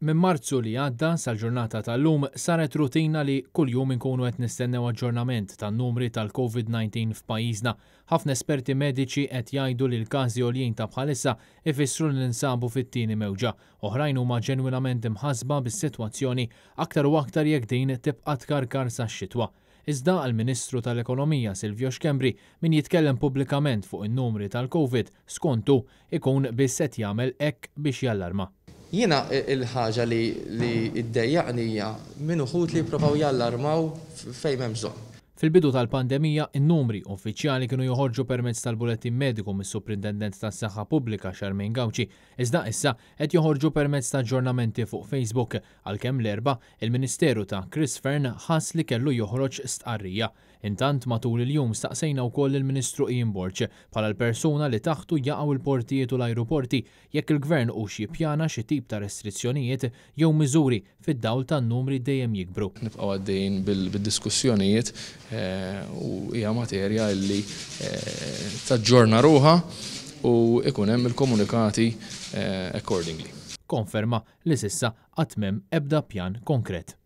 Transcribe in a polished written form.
Minn Marzu li għadda sal-ġurnata tal-lum saret rutina li kuljum inkunu qed nistennew aġġornament tan-numri tal-Covid-19 f'pajjiżna. Ħafna esperti mediċi qed jgħidu li l-każi għoljin ta' bħalissa ifissru li ninsabu fit-tieni mewġa. Oħrajn huma ġenwinament imħassba bis-sitwazzjoni aktar u aktar jekk din tibqa' tkarkar sax-xitwa. Iżda għall-Ministru tal-Ekonomija Silvio Schembri, min jitkellem pubblikament fuq in-numri tal-Covid, skont hu, ikun biss qed jagħmel hekk biex jallarma. Jiena l-ħaġa li li ddejjaqni hija minn uħud li jipprovaw jallarmaw fejn m'hemmx bżonn. Fil-bidu tal-pandemija, in-numri uffiċjali kienu joħorġu permezz tal-bulettin mediku mis-Suprintendent tas-Saħħa Pubblika Charmaine Gauci, iżda issa qed joħorġu permezz ta' aġġornamenti fuq Facebook, għalkemm l-Erbgħa, il-Ministeru ta' Chris Fearne ħass li kellu joħroġ stqarrija. Intant, matul il-jum staqsejna wkoll lill-Ministru Ian Borg, bħala l-persuna li taħtu jaqgħu l-portijiet u l-ajruporti, jekk il-Gvern hux jippjana xi tip ta' restrizzjonijiet jew miżuri fid-dawl tan-numri dejjem jikbru. Nibqgħu għaddejjin bid-diskussjonijiet u hija materja li taġġorna ruħha u jkun hemm il-komunikati accordingly. Konferma li s'issa għad m'hemm ebda pjan konkret.